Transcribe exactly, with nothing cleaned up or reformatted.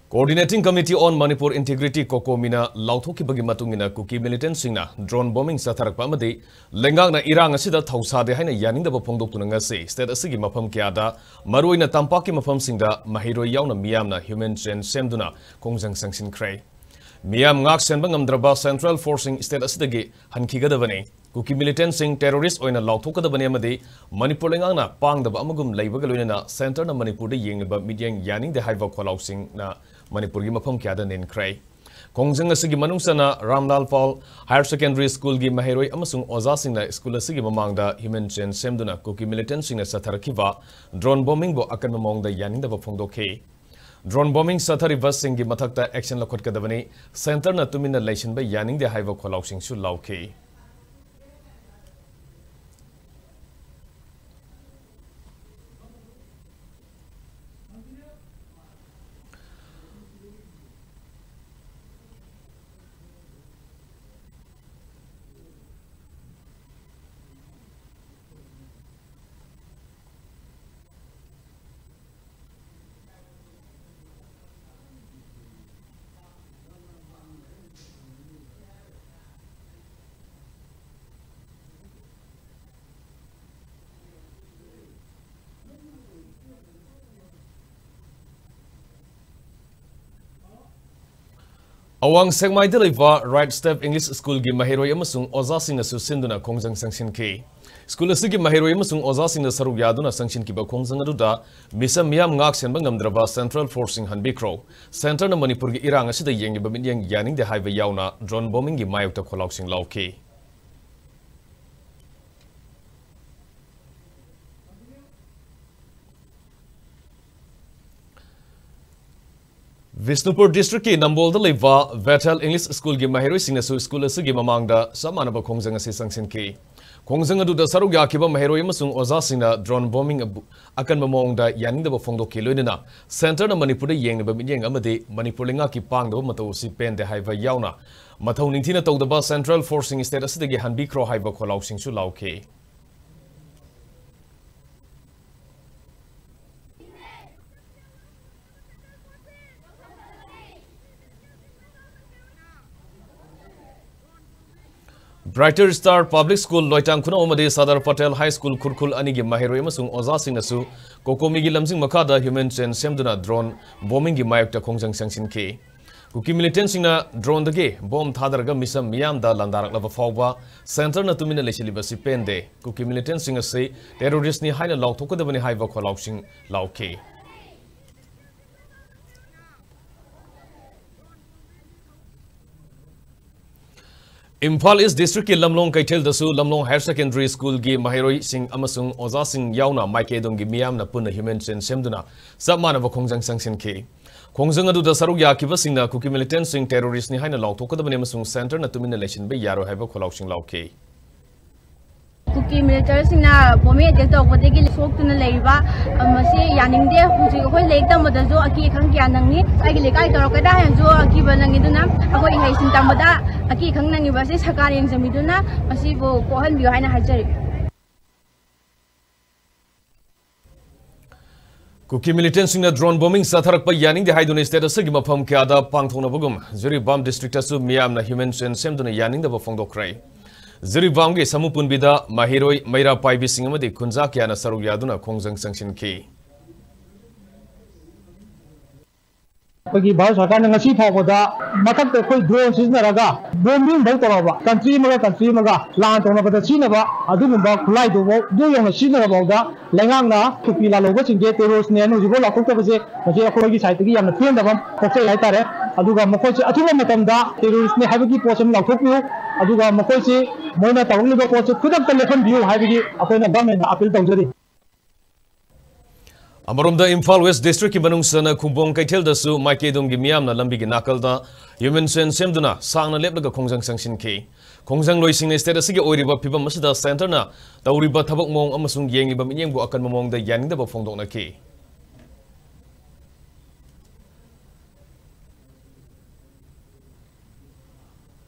Coordinating Committee on Manipur Integrity, COCOMIꯅ ꯂꯥꯎꯊꯣꯛꯈꯤꯕꯒꯤ ꯃꯇꯨꯡ ꯏꯟꯅ, ꯀꯨꯀꯤ militantꯁꯤꯡꯅ drone bombing ꯆꯠꯊꯔꯛꯄ ꯑꯃꯗꯤ ꯂꯩꯉꯥꯛꯅ ꯏꯔꯥꯡ ꯑꯁꯤꯗ ꯊꯧꯁꯥꯗꯦ ꯍꯥꯏꯅ ꯌꯥꯅꯤꯡꯗꯕ ꯐꯣꯡꯗꯣꯛꯇꯨꯅ ꯉꯁꯤ state ꯑꯁꯤꯒꯤ ꯃꯐꯝ ꯀꯌꯥꯗ, ꯃꯔꯨꯑꯣꯏꯅ ꯇꯝꯄꯥꯛꯀꯤ ꯃꯐꯝꯁꯤꯡꯗ ꯃꯍꯩꯔꯣꯏ ꯌꯥꯎꯅ ꯃꯤꯌꯥꯝꯅ human chain ꯁꯦꯝꯗꯨꯅ ꯈꯣꯡꯖꯪ ꯆꯪꯁꯤꯟꯈ꯭ꯔꯦ꯫ ꯃꯤꯌꯥꯝ ꯉꯥꯛ ꯁꯦꯟꯕ ꯉꯝꯗ꯭ꯔꯕ central forceꯁꯤꯡ state ꯑꯁꯤꯗꯒꯤ ꯍꯟꯈꯤꯒꯗꯕꯅꯤ꯫ ꯀꯨꯀꯤ militantꯁꯤꯡ terrorist ꯑꯣꯏꯅ ꯂꯥꯎꯊꯣꯛꯀꯗꯕꯅꯤ ꯑꯃꯗꯤ ꯃꯅꯤꯄꯨꯔ ꯂꯩꯉꯥꯛꯅ ꯄꯥꯡꯗꯕ ꯑꯃꯒꯨꯝ ꯂꯩꯕꯒ ꯂꯣꯏꯅꯅ centreꯅ ꯃꯅꯤꯄꯨꯔꯗ ꯌꯦꯡꯂꯤꯕ ꯃꯤꯠꯌꯦꯡ ꯌꯥꯅꯤꯡꯗꯦ ꯍꯥꯏꯕ ꯈꯣꯜꯂꯥꯎꯁꯤꯡꯅ ꯃꯅꯤꯄꯨꯔꯒꯤ ꯃꯐꯝ ꯀꯌꯥꯗ ꯅꯦꯟꯈ꯭ꯔꯦ꯫ ꯈꯣꯡꯖꯪ ꯑꯁꯤꯒꯤ ꯃꯅꯨꯡ ꯆꯟꯅ ꯔꯥꯝꯂꯥꯜ ꯄꯥꯜ Higher Secondary Schoolꯒꯤ ꯃꯍꯩꯔꯣꯏ ꯑꯃꯁꯨꯡ ꯑꯣꯖꯥꯁꯤꯡꯅ school ꯑꯁꯤꯒꯤ ꯃꯃꯥꯡꯗ human chain ꯁꯦꯝꯗꯨꯅ ꯀꯨꯀꯤ militantꯁꯤꯡꯅ ꯆꯠꯊꯔꯛꯈꯤꯕ drone bombingꯕꯨ ꯑꯀꯟꯕ ꯃꯑꯣꯡꯗ ꯌꯥꯅꯤꯡꯗꯕ ꯐꯣꯡꯗꯣꯛꯈꯤ꯫ Drone bombing ꯆꯠꯊꯔꯤꯕꯁꯤꯡꯒꯤ ꯃꯊꯛꯇ action ꯂꯧꯈꯠꯀꯗꯕꯅꯤ, centreꯅ ꯇꯨꯃꯤꯟꯅ ꯂꯩꯁꯤꯟꯕ ꯌꯥꯅꯤꯡꯗꯦ ꯍꯥꯏꯕ ꯈꯣꯜꯂꯥꯎꯁꯤꯡꯁꯨ ꯂꯥꯎꯈꯤ꯫ ꯑꯋꯥꯡ ꯁꯦꯛꯃꯥꯏꯗ ꯂꯩꯕ Right Step English Schoolꯒꯤ ꯃꯍꯩꯔꯣꯏ ꯑꯃꯁꯨꯡ ꯑꯣꯖꯥꯁꯤꯡꯅꯁꯨ ꯁꯤꯟꯗꯨꯅ ꯈꯣꯡꯖꯪ ꯆꯪꯁꯤꯟꯈꯤ꯫ School ꯑꯁꯤꯒꯤ ꯃꯍꯩꯔꯣꯏ ꯑꯃꯁꯨꯡ ꯑꯣꯖꯥꯁꯤꯡꯅ ꯁꯔꯨꯛ ꯌꯥꯗꯨꯅ ꯆꯪꯁꯤꯟꯈꯤꯕ ꯈꯣꯡꯖꯪ ꯑꯗꯨꯗ ꯃꯤꯆꯝ ꯃꯤꯌꯥꯝ ꯉꯥꯛ ꯁꯦꯟꯕ ꯉꯝꯗ꯭ꯔꯕ central forceꯁꯤꯡ ꯍꯟꯕꯤꯈ꯭ꯔꯣ, centreꯅ ꯃꯅꯤꯄꯨꯔꯒꯤ ꯏꯔꯥꯡ ꯑꯁꯤꯗ ꯌꯦꯡꯂꯤꯕ ꯃꯤꯠꯌꯦꯡ ꯌꯥꯅꯤꯡꯗꯦ ꯍꯥꯏꯕ ꯌꯥꯎꯅ drone bombingꯒꯤ ꯃꯥꯌꯣꯛꯇ ꯈꯣꯜꯂꯥꯎꯁꯤꯡ ꯂꯥꯎꯈꯤ꯫ ꯕꯤꯁꯅꯨꯄꯨꯔ districtꯀꯤ ꯅꯝꯕꯣꯜꯗ ꯂꯩꯕ Bethel English Schoolꯒꯤ ꯃꯍꯩꯔꯣꯏꯁꯤꯡꯅꯁꯨ school ꯑꯁꯤꯒꯤ ꯃꯃꯥꯡꯗ ꯆꯞ ꯃꯥꯟꯅꯕ ꯈꯣꯡꯖꯪ ꯑꯁꯤ ꯆꯪꯁꯤꯟꯈꯤ꯫ ꯈꯣꯡꯖꯪ ꯑꯗꯨꯗ ꯁꯔꯨꯛ ꯌꯥꯈꯤꯕ ꯃꯍꯩꯔꯣꯏ ꯑꯃꯁꯨꯡ ꯑꯣꯖꯥꯁꯤꯡꯅ drone bombing ꯑꯕꯨ ꯑꯀꯟꯕ ꯃꯑꯣꯡꯗ ꯌꯥꯅꯤꯡꯗꯕ ꯐꯣꯡꯗꯣꯛꯈꯤ, ꯂꯣꯏꯅꯅ centreꯅ ꯃꯅꯤꯄꯨꯔꯗ ꯌꯦꯡꯂꯤꯕ ꯃꯤꯠꯌꯦꯡ ꯑꯃꯗꯤ ꯃꯅꯤꯄꯨꯔ ꯂꯩꯉꯥꯛꯀꯤ ꯄꯥꯡꯗꯕ ꯃꯇꯧ ꯑꯁꯤ ꯄꯦꯟꯗꯦ ꯍꯥꯏꯕ ꯌꯥꯎꯅ ꯃꯊꯧ ꯅꯤꯡꯊꯤꯅ ꯇꯧꯗꯕ central forceꯁꯤꯡ state ꯑꯁꯤꯗꯒꯤ ꯍꯟꯕꯤꯈ꯭ꯔꯣ ꯍꯥꯏꯕ ꯈꯣꯜꯂꯥꯎꯁꯤꯡꯁꯨ ꯂꯥꯎꯈꯤ꯫ Brighter Star Public School ꯂꯣꯏꯇꯥꯡ ꯈꯨꯅꯧ ꯑꯃꯗꯤ ꯁꯔꯗꯥꯔ ꯄꯇꯦꯜ ꯍꯥꯏ ꯁ꯭ꯀꯨꯜ ꯈꯨꯔꯈꯨꯜ ꯑꯅꯤꯒꯤ ꯃꯍꯩꯔꯣꯏ ꯑꯃꯁꯨꯡ ꯑꯣꯖꯥꯁꯤꯡꯅꯁꯨ ꯀꯣꯀꯣꯃꯤꯒꯤ ꯂꯝꯖꯤꯡ ꯃꯈꯥꯗ human chain ꯁꯦꯝꯗꯨꯅ drone bombingꯒꯤ ꯃꯥꯌꯣꯛꯇ ꯈꯣꯡꯖꯪ ꯆꯪꯁꯤꯟꯈꯤ꯫ ꯀꯨꯀꯤ militantꯁꯤꯡꯅ droneꯗꯒꯤ bomb ꯊꯥꯗꯔꯒ ꯃꯤꯁꯝ ꯃꯤꯌꯥꯝꯗ ꯂꯥꯟꯗꯥꯔꯛꯂꯕ ꯐꯥꯎꯕ centreꯅ ꯇꯨꯃꯤꯟꯅ ꯂꯩꯁꯤꯜꯂꯤꯕ ꯑꯁꯤ ꯄꯦꯟꯗꯦ꯫ ꯀꯨꯀꯤ militantꯁꯤꯡ ꯑꯁꯤ terroristꯅꯤ ꯍꯥꯏꯅ ꯂꯥꯎꯊꯣꯛꯀꯗꯕꯅꯤ ꯍꯥꯏꯕ ꯈꯣꯜꯂꯥꯎꯁꯤꯡ ꯂꯥꯎꯈꯤ꯫ ꯏꯝꯐꯥꯜ East Districtꯀꯤ ꯂꯝꯂꯣꯡ ꯀꯩꯊꯦꯜꯗꯁꯨ ꯂꯝꯂꯣꯡ Higher Secondary Schoolꯒꯤ ꯃꯍꯩꯔꯣꯏꯁꯤꯡ ꯑꯃꯁꯨꯡ ꯑꯣꯖꯥꯁꯤꯡ ꯌꯥꯎꯅ ꯃꯥꯏꯀꯩ ꯑꯗꯣꯝꯒꯤ ꯃꯤꯌꯥꯝꯅ ꯄꯨꯟꯅ human chain ꯁꯦꯝꯗꯨꯅ ꯆꯞ ꯃꯥꯟꯅꯕ ꯈꯣꯡꯖꯪ ꯆꯪꯁꯤꯟꯈꯤ꯫ ꯈꯣꯡꯖꯪ ꯑꯗꯨꯗ ꯁꯔꯨꯛ ꯌꯥꯈꯤꯕꯁꯤꯡꯅ ꯀꯨꯀꯤ militantꯁꯤꯡ terroristꯅꯤ ꯍꯥꯏꯅ ꯂꯥꯎꯊꯣꯛꯀꯗꯕꯅꯤ ꯑꯃꯁꯨꯡ centreꯅ ꯇꯨꯃꯤꯟꯅ ꯂꯩꯁꯤꯟꯕ ꯌꯥꯔꯣꯏ ꯍꯥꯏꯕ ꯈꯣꯜꯂꯥꯎꯁꯤꯡ ꯂꯥꯎꯈꯤ꯫ ꯀꯨꯀꯤ militantꯁꯤꯡꯅ bombing attack ꯇꯧꯔꯛꯄꯗꯒꯤ ꯁꯣꯛꯇꯨꯅ ꯂꯩꯔꯤꯕ, ꯑ, ꯃꯁꯤ ꯌꯥꯅꯤꯡꯗꯦ꯫ ꯍꯧꯖꯤꯛ ꯑꯩꯈꯣꯏ ꯂꯥꯏꯔꯤꯛ ꯇꯝꯕꯗꯁꯨ ꯑꯀꯤ ꯑꯈꯪ ꯀꯌꯥ ꯅꯪꯉꯤ꯫ ꯑꯩꯒꯤ ꯂꯩꯀꯥꯏ ꯇꯧꯔꯛꯀꯗ꯭ꯔꯥ ꯍꯥꯏꯅꯁꯨ ꯑꯀꯤꯕ ꯅꯪꯉꯤ꯫ ꯑꯗꯨꯅ ꯑꯩꯈꯣꯏ ꯏꯍꯩꯁꯤꯡ ꯇꯝꯕꯗ ꯑꯀꯤ ꯑꯈꯪ ꯅꯪꯉꯤꯕ ꯑꯁꯤ ꯁꯔꯀꯥꯔ ꯌꯦꯡꯁꯤꯟꯕꯤꯗꯨꯅ ꯃꯁꯤꯕꯨ ꯀꯣꯛꯍꯟꯕꯤꯌꯨ ꯍꯥꯏꯅ ꯍꯥꯏꯖꯔꯤ꯫ ꯀꯨꯀꯤ militantꯁꯤꯡꯅ drone bombing ꯆꯠꯊꯔꯛꯄ ꯌꯥꯅꯤꯡꯗꯦ ꯍꯥꯏꯗꯨꯅ state ꯑꯁꯤꯒꯤ ꯃꯐꯝ ꯀꯌꯥꯗ ꯄꯥꯡꯊꯣꯛꯅꯕꯒꯨꯝ ꯖꯤꯔꯤꯕꯥꯝ districtꯇꯁꯨ ꯃꯤꯌꯥꯝꯅ human chain ꯁꯦꯝꯗꯨꯅ ꯌꯥꯅꯤꯡꯗꯕ ꯐꯣꯡꯗꯣꯛꯈ꯭ꯔꯦ꯫ ꯖꯤꯔꯤꯕꯥꯝꯒꯤ ꯁꯥꯃꯨ ꯄꯨꯟꯕꯤꯗ ꯃꯍꯩꯔꯣꯏ, ꯃꯩꯔꯥ ꯄꯥꯏꯕꯤꯁꯤꯡ ꯑꯃꯗꯤ ꯈꯨꯟꯖꯥ ꯀꯌꯥꯅ ꯁꯔꯨꯛ ꯌꯥꯗꯨꯅ ꯈꯣꯡꯖꯪ ꯆꯪꯁꯤꯟꯈꯤ꯫ ꯑꯩꯈꯣꯏꯒꯤ ꯚꯥꯔꯠ ꯁꯔꯀꯥꯔꯅ ꯉꯁꯤ ꯐꯥꯎꯕꯗ ꯃꯊꯛꯇ ꯑꯩꯈꯣꯏ drone ꯁꯤꯖꯤꯟꯅꯔꯒ bombing ꯐꯥꯎ ꯇꯧꯔꯕ country ꯑꯃꯒ country ꯑꯃꯒ ꯂꯥꯟ ꯇꯧꯅꯕꯗ ꯁꯤꯖꯤꯟꯅꯕ ꯑꯗꯨꯒꯨꯝꯕ ꯈꯨꯠꯂꯥꯏꯗꯨꯐꯥꯎ, ꯑꯗꯨ ꯌꯧꯅ ꯁꯤꯖꯤꯟꯅꯔꯐꯥꯎꯗ ꯂꯩꯉꯥꯛꯅ ꯀꯨꯀꯤ ꯂꯥꯜꯍꯧꯕꯁꯤꯡꯁꯦ terroristꯅꯦ ꯍꯥꯏꯅ ꯍꯧꯖꯤꯛꯐꯥꯎ ꯂꯥꯎꯊꯣꯛꯇꯕꯁꯦ ꯃꯁꯤ ꯑꯩꯈꯣꯏꯒꯤ sideꯇꯒꯤ ꯌꯥꯝꯅ ꯄꯦꯟꯗꯕ ꯑꯃ ꯄꯣꯛꯆꯩ ꯍꯥꯏꯇꯥꯔꯦ꯫ ꯑꯗꯨꯒ ꯃꯈꯣꯏꯁꯦ ꯑꯊꯨꯕ ꯃꯇꯝꯗ terroristꯅꯦ ꯍꯥꯏꯕꯒꯤ ꯄꯣꯠꯁꯦ ꯑꯃ ꯂꯥꯎꯊꯣꯛꯄꯤꯌꯨ, ꯑꯗꯨꯒ ꯃꯈꯣꯏꯁꯤ ꯃꯣꯏꯅ ꯇꯧꯔꯛꯂꯤꯕ ꯄꯣꯠꯁꯦ ꯈꯨꯗꯛꯇ ꯂꯦꯞꯍꯟꯕꯤꯌꯨ ꯍꯥꯏꯕꯒꯤ ꯑꯩꯈꯣꯏꯅ governmentꯇ appeal ꯇꯧꯖꯔꯤ꯫ ꯑꯃꯔꯣꯝꯗ ꯏꯝꯐꯥꯜ West Districtꯀꯤ ꯃꯅꯨꯡ ꯆꯟꯅ ꯈꯨꯝꯕꯣꯡ ꯀꯩꯊꯦꯜꯗꯁꯨ ꯃꯥꯏꯀꯩ ꯑꯗꯣꯝꯒꯤ ꯃꯤꯌꯥꯝꯅ ꯂꯝꯕꯤꯒꯤ ꯅꯥꯀꯜꯗ human chain ꯁꯦꯝꯗꯨꯅ ꯁꯥꯡꯅ ꯂꯦꯞꯂꯒ ꯈꯣꯡꯖꯪ ꯆꯪꯁꯤꯟꯈꯤ꯫ ꯈꯣꯡꯖꯪꯂꯣꯏꯁꯤꯡꯅ state ꯑꯁꯤꯒꯤ ꯑꯣꯏꯔꯤꯕ ꯐꯤꯕꯝ ꯑꯁꯤꯗ centreꯅ ꯇꯧꯔꯤꯕ ꯊꯕꯛ ꯃꯑꯣꯡ ꯑꯃꯁꯨꯡ ꯌꯦꯡꯂꯤꯕ ꯃꯤꯠꯌꯦꯡꯕꯨ ꯑꯀꯟꯕ ꯃꯑꯣꯡꯗ ꯌꯥꯅꯤꯡꯗꯕ ꯐꯣꯡꯗꯣꯛꯅꯈꯤ꯫